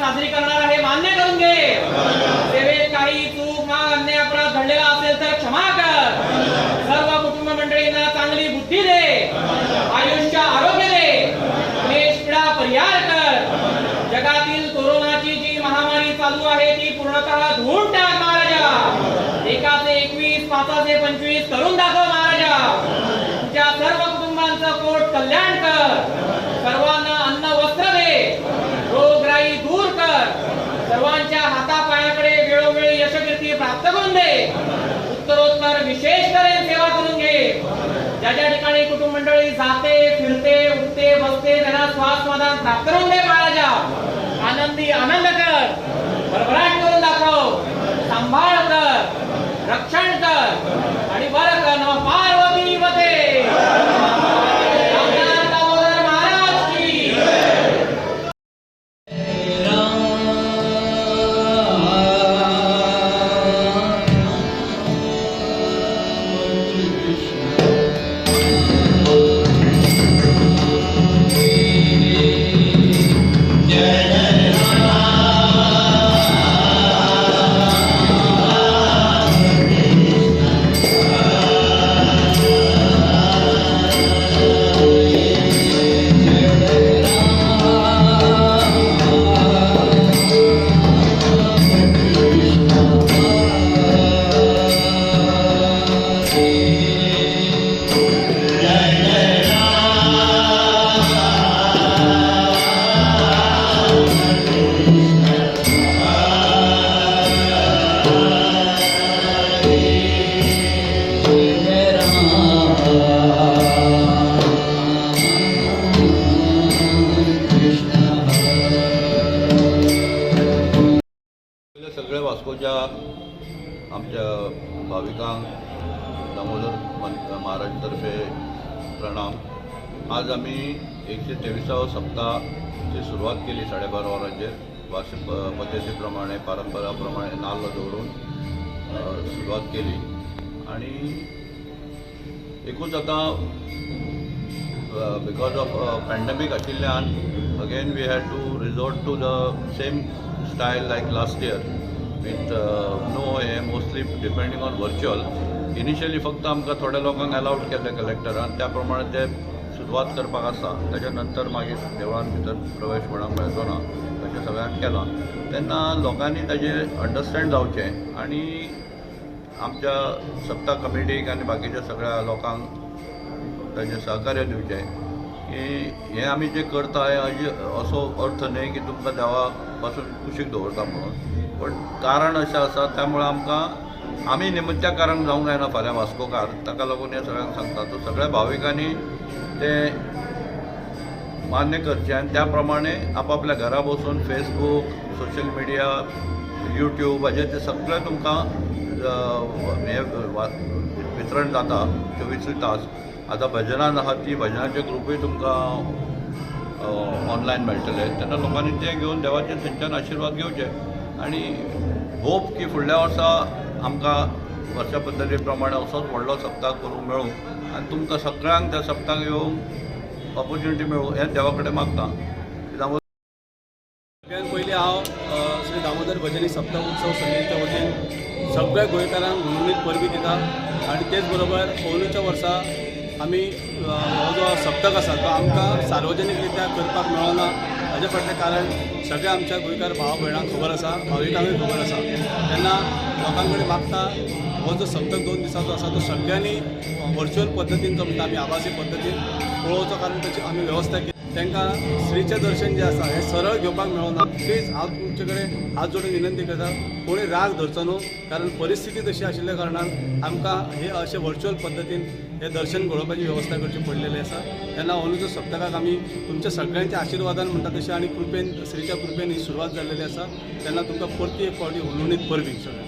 साजरी करणार आहे, मान्य करून घे. सेवेत काही चूक माग अन्याय अपराध घडलेला असेल तर क्षमा कर. सर्व कुटुंब मंडळींना चांगली बुद्धी दे, आयुष्य आरोग्य दे, क्लेश पीडा परिहार कर. जगातील कोरोनाची जी महामारी चालू आहे ती पूर्णतः धुवून टाक महाराजा. 1 21 5 25 करून दाखव महाराजा. तुझ्या सर्व कुटुंबांचं पोट कल्याण कर. सर्वांना अन्न वस्त्र दे, रोगराई दूर कर. सर्वांच्या हातापायाकडे वेळोवेळी यशकीर्ती प्राप्त करून दे. उत्तरोत्तर विशेष तऱ्हेने सेवा करून घे. ज्या ज्या ठिकाणी कुटुंब मंडळी जाते, फिरते, उठते, बसते त्यांना श्वास समाधान प्राप्त करून दे महाराजा. आनंदी आनंद कर, भरभराट करून दाखव, सांभाळ कर, रक्षण कर आणि बरं कर. नमः पार्वती पते. रामनाथ दामोदर महाराज की. पयले सगळे वास्कोच्या आमच्या भाविकांक दामोदर महाराज तर्फे प्रणाम. आज आमी 123व सप्ताहाची सुरवात केली 12:30 वरांचेर वार्षिक पद्दती प्रमाणे, परंपरा प्रमाणे नाल्ल दवरून सुरवात केली. आनी एकूच आतां because of pandemic आशिल्ल्यान again we had to resort to the same style like last year with no hey mostly depending on virtual. Initially फक्त आमकां थोड्या लोकांक अलावड केलें कलेक्टरान, त्या प्रमाणे ते सुरवात करपाक आसा. ताच्या नंतर मागीर देवळान भितर प्रवेश कोणाक मेळचो ना तशें सगळ्यांक केलां. तेन्ना लोकांनी ताजें अंडरस्टँड जावचें आनी आमच्या सप्ता कमिटीक आनी बाकीच्या सगळ्या लोकांक ताजें सहकार्य दिवचें की हें आमी जें करता हें असो अर्थ न्हय की तुमकां देवा पासून कुशीक दवरता म्हणून, पण कारण अशें आसा त्यामुळे आमकां आमी निमित्त्या कारण जावंक जायना फाल्यां वास्कोकार. ताका लागून हें सगळ्यांक सांगता. सो सगळ्या भाविकांनी तें मान्य करचें आनी त्या प्रमाणे आपापल्या घरा बसून फेसबूक, सोशल मिडिया, यूट्यूब हाजेर ते सगळें तुमकां हें वितरण जाता 24 तास. आतां भजनान आहा ती भजनाचे ग्रुपूय तुमकां ऑनलायन मेळटले. तेन्ना लोकांनी तें घेवन देवाचे थंयच्यान आशिर्वाद घेवचे आनी होप की फुडल्या वर्सा आमकां वर्षा पद्दती प्रमाणे असोच व्हडलो सप्ताह करूंक मेळूं आनी तुमकां सगळ्यांक त्या सप्ताक येवंक ऑपोर्चुनिटी मेळूं हें देवा कडेन मागता. सगळ्यात पयलीं हांव श्री दामोदर भजनी सप्तक उत्सव समितीच्या वतीन सगळ्या गोंयकारांक हुनहुनीत परबीं दिता. आनी तेच बरोबर अंदूच्या वर्सा आमी हो जो सप्तक आसा तो आमकां सार्वजनीक रित्या करपाक मेळना. हाजे फाटलें कारण सगळ्या आमच्या गोंयकार भाव भयणांक खबर आसा, भाविकांकूय खबर आसा. तेन्ना लोकां कडेन मागता हो जो सप्तक 2 दिसांचो आसा तो सगळ्यांनी वर्च्युअल पद्दतीन, तो म्हणटा आमी आभासी पद्दतीन पळोवचो, कारण ताची आमी वेवस्था केली. तांकां श्रीचें दर्शन जें आसा हें सरळ घेवपाक मेळना. प्लीज हांव तुमचे कडेन हात जोडून विनंती करता, कोणी राग धरचो न्हू, कारण परिस्थिती तशी आशिल्ल्या कारणान आमकां हे अशें वर्च्युअल पद्दतीन हें दर्शन घडोवपाची वेवस्था करची पडलेली आसा. तेन्ना अंदूच्या सप्तकाक आमी तुमच्या सगळ्यांच्या आशिर्वादान म्हणटा तशें आनी कृपेन, श्रीच्या कृपेन ही सुरवात जाल्लेली आसा. तेन्ना तुमकां परती एक फावटी हुनहुनीत परबीं सगळ्यांक.